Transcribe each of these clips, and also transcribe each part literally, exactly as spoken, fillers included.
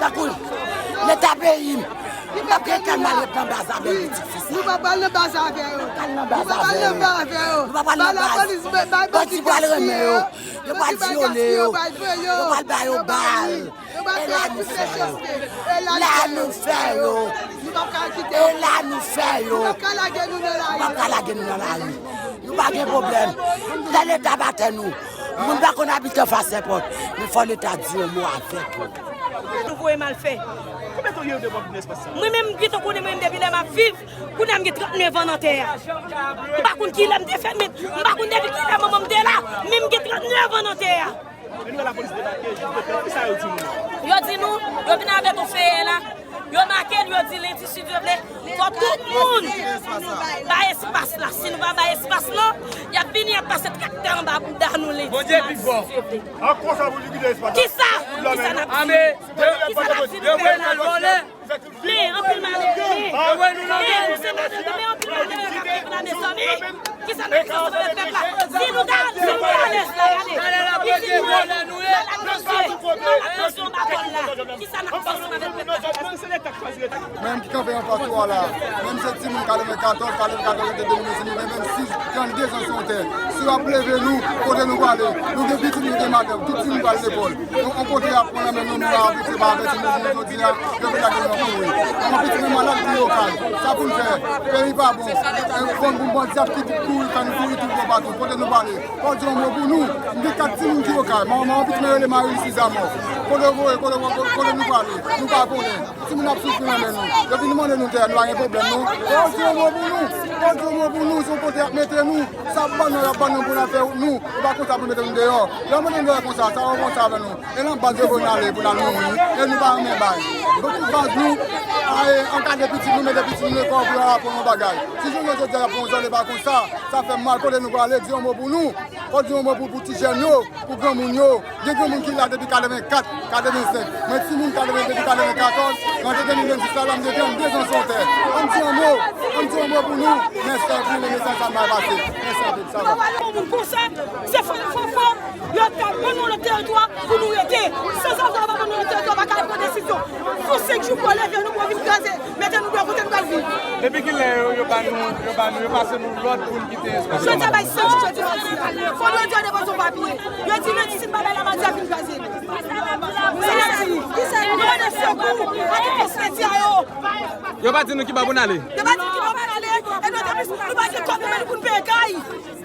Tankou Leta peyi m, m p ap gen tan m al ret nan baz avè pitit fi sa. Nou pa pral nan baz avè yo. Nou pa pral nan baz avè yo. Nou pa pral nan baz. Bandi pral renmen yo. Yo pral vyole yo. Yo pral ba yo bal. E la nou fè yo. E la nou fè yo. E la nou fè yo. Yo p ap ka lage nou nan lari. Nou pa gen pwoblèm. Lè Leta pa tè nou. Moun pa konn abite anfas sèpòt. Men fò Leta di yon mo avèk yo. Nou voye m al fè. Konbyen tan w ye depi w vin nan espas sa? Mwen menm, m gentan konnen mwen menm depi lè m ap viv. Kounye a m gen trannnev an nan tè a. M pa konn kilè m te fèt, men m pa konn depi kilè manman m te la, men m gen trannnev an nan tè a. E nou wè lapolis debake, jij de pè, kisa yo di nou la? Yo di nou, yo vin avèk yon feyè la, yo make l, yo di l ensisid, yo vle fò tout moun bay espas la. Si nou pa bay espas lan, y ap vini, y ap pase traktè anba bouda nou lendi, madi, si Dye vle. Kisa, kisa n ap di? Kisa n ap di nou pèp la? Men anpil malere, men, men nou se malere, men anpil malere k ap viv la, mezanmi. Kisa n ap di ansanm avèk pèp la? Si nou ta, si nou ta alèz la, gade. Isit nou, malad nan zye, malad nan zye, anba kòl la. Kisa n ap di ansanm avèk pèp la? Mwen menm ki kanpe anfas ou a la, menm se timoun katrevenkatòz, katrevenkatòz yo te domine, se nou gen vennsis, trannde zan sou tè. Si yo ap leve nou, kote nou prale? Nou gen pitit, nou gen madanm, tout timoun pral lekòl. Nou, on kote y ap pran nan men nou, nou pa avèti, pa avèti nou, jounen jodi a, yo vin lage nou nan kouri. Yon pitit mwen malad ki Okay. Sa pou n fè? Peyi pa bon. Fò n pou bandi ap kite kouri, fè nou kouri tout bon patou. Kote nou prale? Fò w di yon mo pou nou. M gen kat timoun ki Okay. Manman, yon pitit mwen rele Marie Lucie Zamò. Kote w voye, kote, kote, kote nou prale? Nou pa konnen. Timoun ap soufri nan men nou. Yo vin mande nou tè, nou pa gen pwoblèm, non. Fò w di yon mo pou nou. Fò w di yon mo pou nou. Se yon kote y ap mete nou. Sa ap ban nou, y ap ban nou pou n al fè wout nou. E pa konsa pou mete nou deyò. Lè yo mete nou deyò konsa, sa yo konsa avè nou. E nan baz yo voye n ale pou n al mouri. E nou pa renmen bay. Bon, tout baz nou, a, e, ankadre pitit nou, mete pitit nou lekòl pou yo aprann yon bagay. Si jounen jodi a y ap pran yon zòn, e pa konsa, sa fè m mal. Kote nou prale, di yon mo pou nou. Fò di yon mo pou, pou ti jèn yo, pou granmoun yo. Gen granmoun ki la depi katrevenkat, katrevensenk. Mwen timoun katreven, depi katrevenkatòz, rantre de mil vennsis la, la m gen trannde zan sou tè. Ann di yon mo, ann di yon mo pou nou. Mèsi anpil, e mesaj sa m bay pase. Mèsi anpil, sa va. Yon moun konsa, se fò, fò, fò. Yo t ap ban nou lòt teritwa pou nou rete. Sanzave yo pa ban nou lòt teritwa, pa ka pran desizyon. Pou senk jou pou yo leve nou, pou yo vin kraze, mete nou deyò, kote nou pral viv? Depi kilè yo, yo ba nou, yo ba nou, yo pase nou lòd pou n kite espas la? Jodi a bay senk jou, jodi madi a. Fò nou rete devan yon papye. Yo di lendi si n pa bay la, madi a vin kraze nou. Sa n ap di? Nou mande sekou a tout fòs medya yo. Yo pa di nou ki bò pou n ale? Yo pa di nou ki bò pou n ale. E nou, nou pa gen kòb nan men nou pou n peye kay.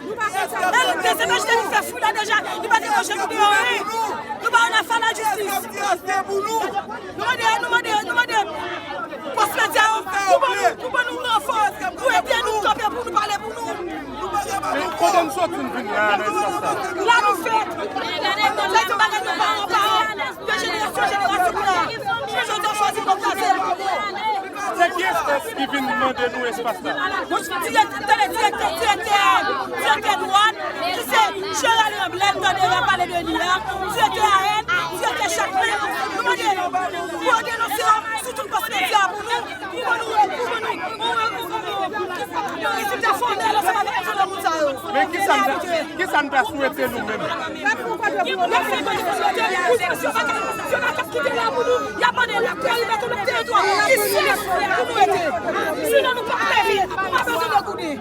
E nou, de se mèt te vin fè fou la deja, li pa te manje nou deyò, en. Nou pa ann afè lajistis. Nou mande, nou mande, nou mande fòs medya yo pou ban nou, pou ban nou ranfò, pou ede nou kanpe, pou nou pale pou nou. Men kote n soti n vin la, nan espas sa? La nou fèt. Sa di bagay nou pa anba, de jenerasyon an jenerasyon la. Jodi a chwazi pou kraze l. Se ki enstans ki vin mande nou espas la? Direktè, direktè, direktè, direktè dwàn, ki se Gerald Lamblèt, tande y ap pale de li a, direktè A N, direktè Chakmen, nou mande pou yo denonse yo sou tout pòs medya pou nou, pou ban nou, pou ban nou yon rezilta fòmèl ansanm avèk tout moun sa yo. Men kisa n ta, kisa n ta swete nou menm? Yo pa ka kite la pou nou. Y ap mande lapè, libète, lòt teritwa ki sèf pou nou rete. Sinon, nou p ap pèdi. Nou pa bezwen de gouden.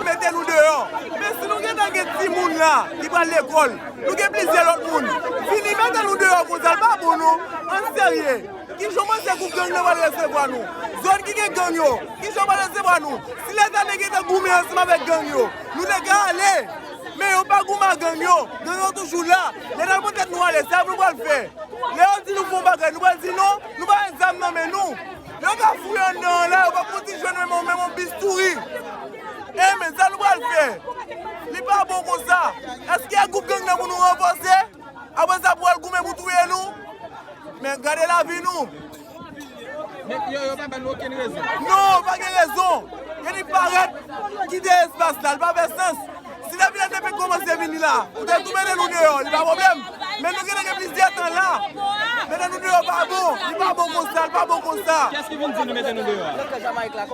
Mete nou deyò. Men si nou gentan gen timoun la ki pral lekòl, nou gen plizyè lòt moun. Vini mete nou deyò konsa, l pa bon non. Ann serye. Kijan w panse gwoup gang nan pral resevwa nou? Zòn ki gen gang yo, kijan yo pral resevwa nou? Si Leta te gentan goumen ansanm avèk gang yo, nou te ka ale. Men yo pa goumen ak gang yo. Gang yo toujou la. Lè n al pran tèt nou ale, sa nou pral fè? Lè yo di nou fè yon bagay, nou pral di non? Nou pa gen zam nan men nou. Yo ka fouye anndan an la, yo p ap konn si jwenn menm yon, menm yon bistouri. E men, sa nou pral fè? Li pa bon konsa. Èske a gwoup gang nan pou nou ranfòse? Apre sa, pou al goumen pou touye nou? Men gade lavi nou. Men yo, yo pa ba nou okenn rezon. Non, pa gen rezon. Yo di parèt, kite espas la, li pa fè sans. Si depi lè depi kòmanse vini la, ou te tou mete nou deyò, li pa pwoblèm. Men nou gentan gen plizyè tan la. Mete nou deyò pa bon, li pa bon konsa, li pa bon konsa. Kiyès ki vin di nou mete nou deyò a?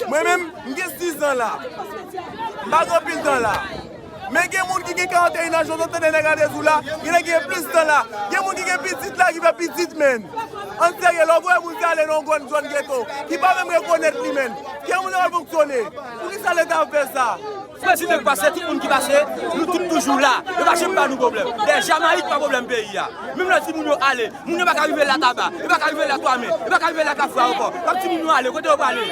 Mwen menm, m gen sis zan la. M pa gen anpil tan la. Men gen moun ki gen karannteyen an, jan w tande nèg Andezou la, gen nèg ki gen plis tan la. Gen moun ki gen pitit la, ki fè pitit, menn. Ann serye, lè w voye moun sa ale nan yon grann zòn geto, ki pa menm rekonèt li, menn. Ki jan moun sa pral fonksyone? Poukisa Leta ap fè sa? Prezidan k pase, tout moun ki pase, nou tout toujou la. Yo pa janm ba nou pwoblèm. Dayè, Jamayik pa pwoblèm peyi a. Menm lè timoun yo ale, moun yo pa ka rive la Taba, yo pa ka rive la Twamen, yo pa ka rive la Kafou ankò. Kòm timoun yo ale, kote yo prale?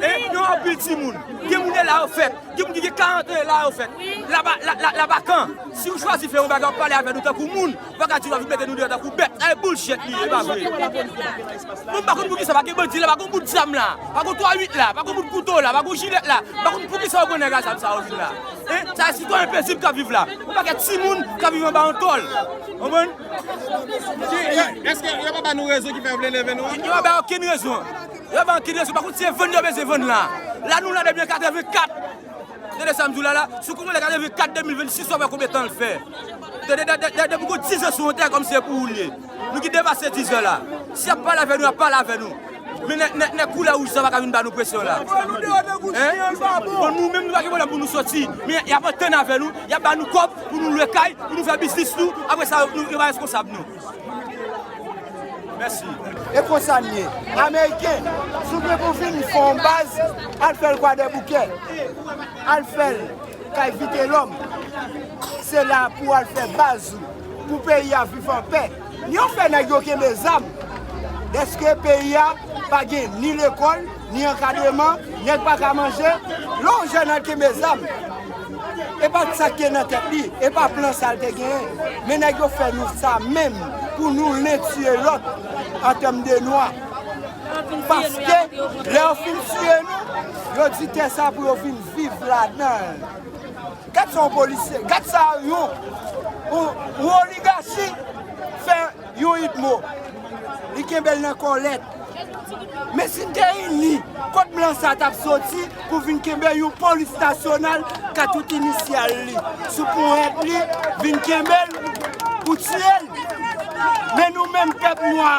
E, nou anpil timoun. Gen moun de la yo fèt. Gen moun ki gen karant an la yo fèt. Laba, la, la, Labakan, si w chwazi fè yon bagay, w pale avè nou tankou moun. Ou pa ka di w ap vin mete nou deyò tankou bèt. Sa e bullshit li ye, e pa vre. Mwen m pa konn poukisa pa gen bandi la, pa gen bout zam la, pa gen twa uit la, pa gen bout kouto la, pa gen jilèt la. M pa konn poukisa yo pran nèg a zam sa yo vin la. Hein? Sa e sitwayen pezib k ap viv la. Yon pakèt timoun k ap viv anba yon tòl. Konprann? Èske yo pa ba nou rezon ki fè yo vle leve nou an? Yo pa ba okenn rezon. Yo pa ba okenn rezon. Pa kont se vann yo bezwen vann la. La nou la depi an katrevenkat. Tande sa m di w la la, si w konprann katrevenkat de mil vennsis, w ap wè konbyen tan l fè. Tande, de, de, de, depi w gen diz an sou yon tè, kòm se pou ou l ye. Nou gen depase diz an la. Si y ap pale avè nou, y ap pale avè nou. Men nèg, nèg, nèg koulè wouj sa pa ka vin ba nou presyon la. Hein? Bon, nou menm nou pa gen pwoblèm pou nou soti. Men y ap antann avè nou, y ap ba nou kòb pou nou lwe kay, pou nou fè biznis nou. Apre sa, nou, yo pa reskonsab nou. Mèsi. E konsa n ye. Ameriken, si w gen pou vin fè yon baz, al fè l Kwadèboukè. Al fè l kay Vitelòm. Se la pou w al fè baz ou, pou peyi a viv anpè. Ni yon fè nèg yo kenbe zam. Dèske peyi a pa gen ni lekòl, ni ankadreman, nèg pa ka manje, lè yon jèn al kenbe zam. E pa t sa k te nan tèt li, e pa plan sa l te genyen. Men nèg yo fè nou sa menm pou nou len tiye lòt an tèm de nwa. Paske lè yo fin tiye nou, yo di tè sa pou yo vin viv ladan l. Gad sa yon polisye, gad sa yon, yon, yon oligachi fè yon idmo. Li kenbe l nan kòlèt. Men si n te ini, kot blan sa t ap soti pou vin kenbe yon polis nasyonal k a tout inisyal li sou ponyèt li, vin kenbe l pou tiye l? Men nou menm pèp nwa,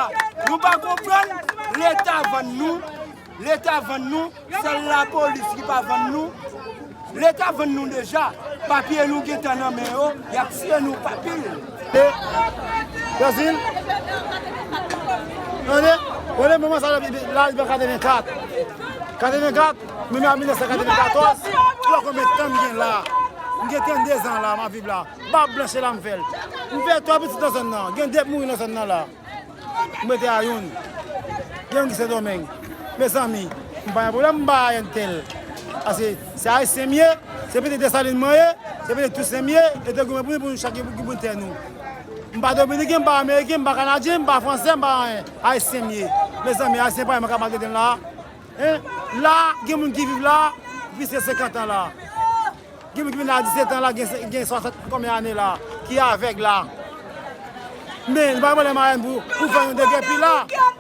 nou pa konprann. Leta vann nou, Leta vann nou, sèl lapolis ki pa vann nou. Leta vann nou deja. Papye nou gentan nan men yo, y ap tiye nou pa pil. E, Brazil, tande, premye moman sa la, la, li pran katrevenkat. Katrevenkat, menm a mil nèf san katrevenkatòz, ou wè konbyen tan m gen la. M gen trannde zan la, m ap viv la. Bab blanch se la m fè l. M fè twa pitit nan zòn nan, gen de k mouri nan zòn nan la. M rete a youn. Gen youn ki Sendomeng. Mezanmi, m pa gen pwoblèm, m pa entèl. Paske se ayisyen m ye, se pitit Desalin mwen ye, se pitit Tousen m ye, e te goumen pou nou, pou nou chak gen pou, pou tè nou. M pa dominiken, m pa ameriken, m pa kanadyen, m pa fransè, m pa anyen. Ayisyen m ye. Mezanmi, ayisyen pa mwen k ap maltrete m la. Hein? La, gen moun ki viv la, plis ke senkant an la. Gen moun ki vin la disèt an la, gen, gen swasant konbyen ane la, ki avèg la. Men, li pa gen pwoblèm a youn pou, pou fè yon degèpi la.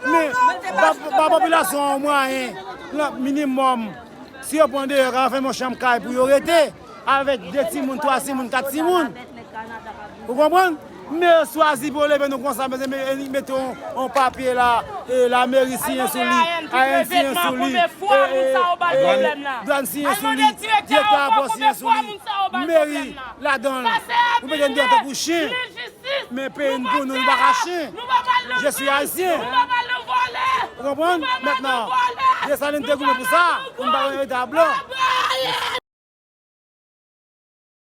Men, ba, ba popilasyon an mwayen, lan, minimòm, si yo pran deyò, ka fè yon chanm kay pou yo rete, avèk de timoun, twa timoun, kat timoun. Ou konprann? Men yo chwazi pou yo leve nou konsa, mete, mete yon, yon papye la, e lameri siyen sou li, A N siyen sou li, e, e, e, dwàn siyen sou li, direktè pò siyen sou li, meri ladan l. Ou mete n deyò tankou chen. Men peyi n pou nou, nou pa ka chen. Je suis haïtien. Ou konprann? Mentnan, Desalin te goumen pou sa, pou n pa rete a blan.